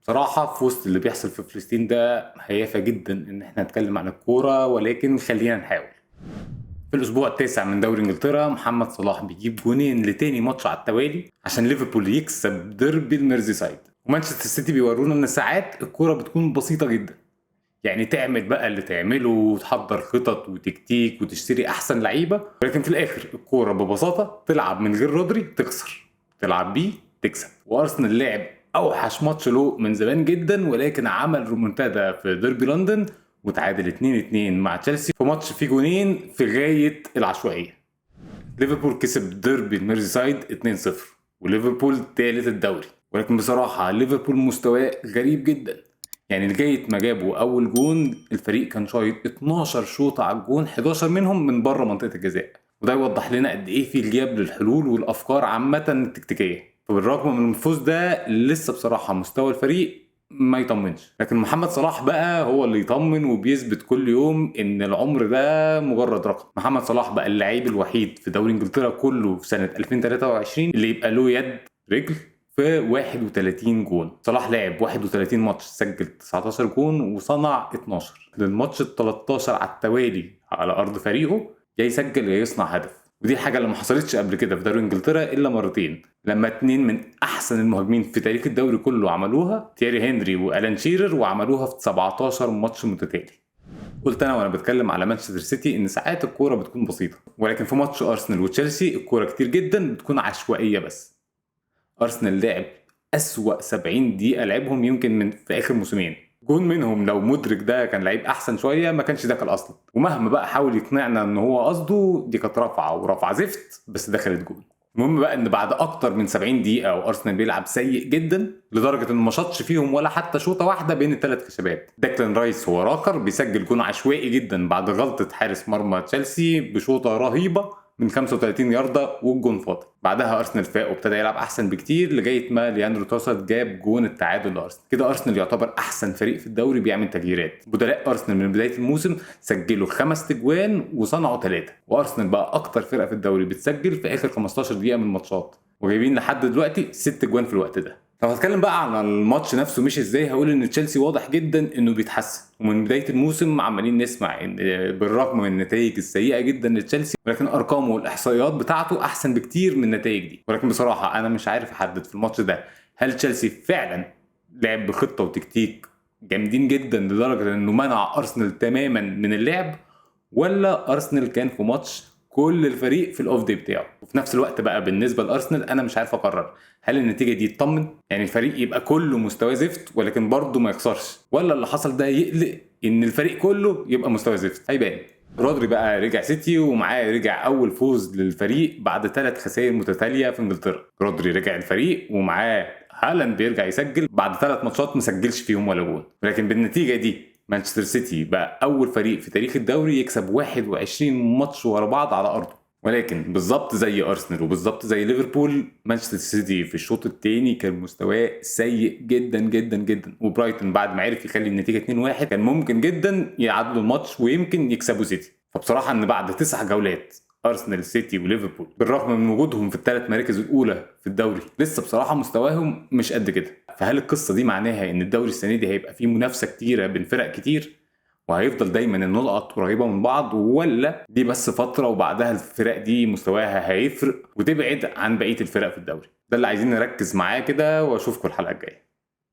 بصراحة في وسط اللي بيحصل في فلسطين ده هيافة جدا ان احنا نتكلم عن الكورة، ولكن خلينا نحاول. في الاسبوع التاسع من دوري انجلترا، محمد صلاح بيجيب جونين لتاني ماتش على التوالي عشان ليفربول يكسب ديربي الميرزيسايد. ومانشستر سيتي بيورونا ان ساعات الكورة بتكون بسيطة جدا، يعني تعمل بقى اللي تعمله وتحضر خطط وتكتيك وتشتري احسن لعيبة، ولكن في الاخر الكورة ببساطة تلعب من غير رودري تخسر، تلعب بيه تكسب. وارسنال لعب اوحش ماتش له من زمان جدا، ولكن عمل رومونتادا في ديربي لندن وتعادل 2-2 مع تشيلسي في ماتش فيه جونين في غاية العشوائية. ليفربول كسب ديربي الميرزيسايد 2-0 وليفربول ثالث الدوري، ولكن بصراحة ليفربول مستواه غريب جدا. يعني لغاية ما جابوا اول جون الفريق كان شايط 12 شوطه على الجون، 11 منهم من بره منطقة الجزاء، وده يوضح لنا قد ايه في غياب للحلول والافكار عامة التكتيكيه. فبالرغم من الفوز ده لسه بصراحة مستوى الفريق ما يطمنش، لكن محمد صلاح بقى هو اللي يطمن وبيثبت كل يوم ان العمر ده مجرد رقم. محمد صلاح بقى اللعيب الوحيد في دوري انجلترا كله في سنة 2023 اللي يبقى له يد رجل في 31 جون. صلاح لعب 31 ماتش، سجل 19 جون وصنع 12. للماتش ال 13 على التوالي على ارض فريقه يا يسجل يا يصنع هدف، ودي الحاجة اللي ما حصلتش قبل كده في دوري انجلترا الا مرتين، لما اتنين من احسن المهاجمين في تاريخ الدوري كله عملوها، تيري هنري والان شيرر، وعملوها في 17 ماتش متتالي. قلت انا وانا بتكلم على مانشستر سيتي ان ساعات الكورة بتكون بسيطة، ولكن في ماتش ارسنال وتشيلسي الكورة كتير جدا بتكون عشوائية بس. ارسنال لعب اسوأ 70 دقيقة لعبهم يمكن من في اخر موسمين، جون منهم لو مدرك ده كان لعيب احسن شوية ما كانش دخل اصلا، ومهما بقى حاول يقنعنا ان هو قصده دي كانت رفعه ورفعه زفت بس دخلت جون. المهم بقى ان بعد اكتر من 70 دقيقة وارسنال بيلعب سيء جدا لدرجة انه ما شاطش فيهم ولا حتى شوطه واحدة بين الثلاث خشبات، ديكلان رايس هو راكر بيسجل جون عشوائي جدا بعد غلطه حارس مرمى تشيلسي بشوطه رهيبة من 35 ياردة والجون فاضي. بعدها ارسنال فاق وابتدى يلعب احسن بكتير لغاية ما لياندرو تروسارد جاب جون التعادل لارسنال. كده ارسنال يعتبر احسن فريق في الدوري بيعمل تغييرات. بدلاء ارسنال من بداية الموسم سجلوا 5 اجوان وصنعوا 3، وارسنال بقى اكتر فرقه في الدوري بتسجل في اخر 15 دقيقة من الماتشات، وجايبين لحد دلوقتي 6 اجوان في الوقت ده. لو هتكلم بقى عن الماتش نفسه مش ازاي، هقول ان تشيلسي واضح جدا انه بيتحسن، ومن بداية الموسم عمالين نسمع ان بالرغم من النتائج السيئة جدا لتشيلسي ولكن ارقامه والاحصائيات بتاعته احسن بكتير من النتائج دي. ولكن بصراحة انا مش عارف احدد في الماتش ده هل تشيلسي فعلا لعب بخطه وتكتيك جامدين جدا لدرجة انه منع ارسنال تماما من اللعب، ولا ارسنال كان في ماتش كل الفريق في ال off day بتاعه. وفي نفس الوقت بقى بالنسبة لارسنال انا مش عارف اقرر هل النتيجة دي تطمن، يعني الفريق يبقى كله مستواه زفت ولكن برضه ما يخسرش، ولا اللي حصل ده يقلق ان الفريق كله يبقى مستواه زفت. هيبان. رودري بقى رجع سيتي ومعاه رجع اول فوز للفريق بعد 3 خسائر متتالية في انجلترا. رودري رجع الفريق ومعاه هالاند بيرجع يسجل بعد 3 ماتشات ما سجلش فيهم ولا جون، ولكن بالنتيجة دي مانشستر سيتي بقى أول فريق في تاريخ الدوري يكسب 21 ماتش ورا بعض على أرضه. ولكن بالظبط زي أرسنال وبالظبط زي ليفربول، مانشستر سيتي في الشوط الثاني كان مستواه سيء جدا جدا جدا، وبرايتون بعد ما عرف يخلي النتيجة 2-1 كان ممكن جدا يعادلوا الماتش ويمكن يكسبوا سيتي. فبصراحة إن بعد 9 جولات أرسنال سيتي وليفربول بالرغم من وجودهم في الثلاث مراكز الأولى في الدوري لسه بصراحة مستواهم مش قد كده. فهل القصة دي معناها إن الدوري السنة دي هيبقى فيه منافسة كتيرة بين فرق كتير وهيفضل دايما النقط قريبة من بعض، ولا دي بس فترة وبعدها الفرق دي مستواها هيفرق وتبعد عن بقية الفرق في الدوري؟ ده اللي عايزين نركز معاه كده، واشوفكم الحلقة الجاية.